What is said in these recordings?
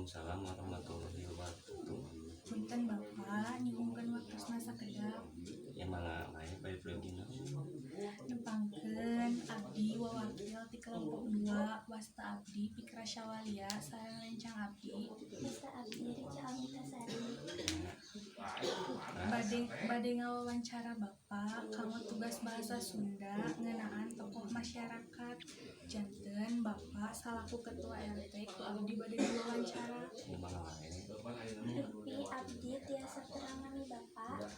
Waalaikumsalam warahmatullahi wabarakatuh. Punten, Bapak, nyuhunkeun waktosna sakedap. Ya, mangga wae, bade peryogi naon? Nepangkeun abdi wawakil ti kelompok 2, wasta abdi Fikra Syawalia sareng rencang abdi. Wasta abdi Rica Amitasari. Bade ngawawancara Bapak kanggo tugas bahasa Sunda ngeunaan tokoh masyarakat. Janten Bapak salaku ketua RT ku abdi bade diwawancara. Ya, mangga wae. Dupi abdi tiasa terang nami Bapak?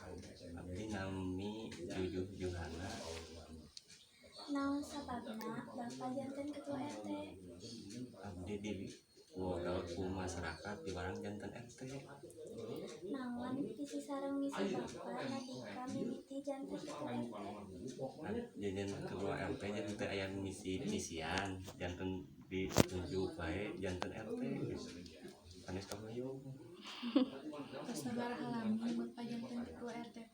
Abdi nami Jujuh Juhana. Naon sababna Bapak janten ketua RT? Abdi di wogaut ku masyarakat piwarang janten RT. Naon visi sareng misi Bapak nalika mimiti janten ketua RT? Janten ketua RT janten teu aya misi misian, janten ditunjuk wae janten RT gitu. Sanes kahoyong. Tos sabaraha lami Bapak janten ketua RT teh?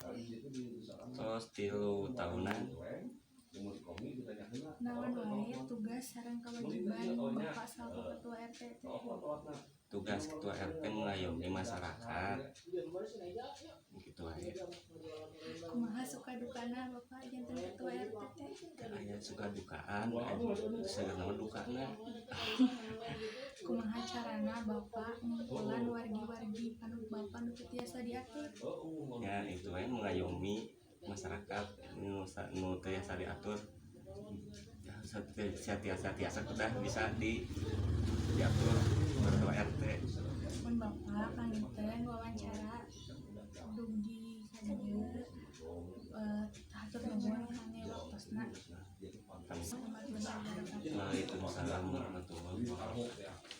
Tos 3 tahunan. Naon wae tugas sareng kewajiban Bapak salaku ketua RT teh? Tugas ketua RT mengayomi masyarakat gitu wae. Kumaha suka dukana Bapak janten ketua RT teh? Teu aya suka dukaan, sebenarnya mah dukana. Kumaha carana Bapak ngumpulan wargi-wargi panut Bapak nu teu tiasa diatur? Ya, itu wae, mengayomi masyarakat nu tiasa diatur ya, tiasa tiasa udah bisa diatur ketua RT. Mun Bapak panginten wawancara dugi ka dieu, hatur nuhun kangge waktosna. Kami Warahmatullahi wabarakatuh. Waalaikumsalam warahmatullahi wabarakatuh.